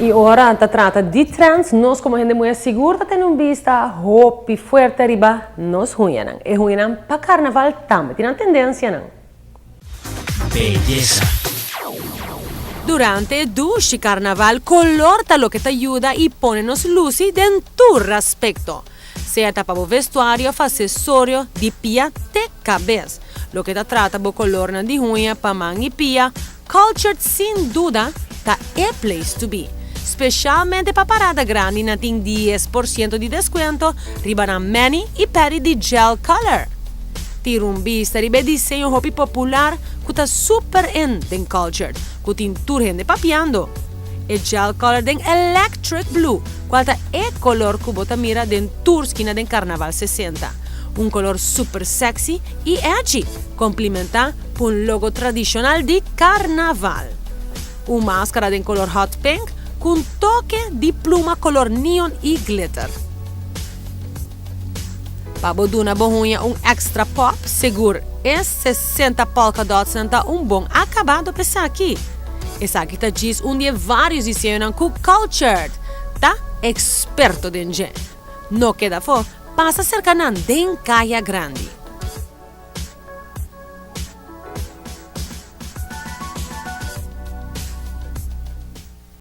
Y ora ta trata di trends, nos como hende muhe sigur ta tene un bista hopi fuerte riba nos huñanan. E huñanan pa carnaval tambe tin nan tendencianan. Beyesa. Durante e dushi carnaval, color ta loke ta yuda y pone nos luci den tur aspecto. Sea ta pa bo vestuario of accesorio di pia te cabes. Loke ta trata bo colornan di huña pa man y pia, Cultured sin duda ta e place to be. Specialmente pa parada grandi nan tin 10% di descuento riba nan mani y pedi di gel color. Tira un bista riba e diseño hopi popular cu ta super in den Cultured, cu tin tur hende papiando. E gel color den electric blue, cual ta e color cu bo ta mira den tur skina den Carnaval 60. Un color super sexy y edgy, complementa cu un logo tradicional di Carnaval. Un mascara den color hot pink cu un toke di pluma color neon y glitter. Pa bo duna bo huña un extra pop, sigur e 60 polka dots nan ta un bon acabado pa esaki. Esaki ta djis un di e varios diseñonan cu Cultured ta experto den dje. No keda afo, pasa cerca nan den Caya Grandi.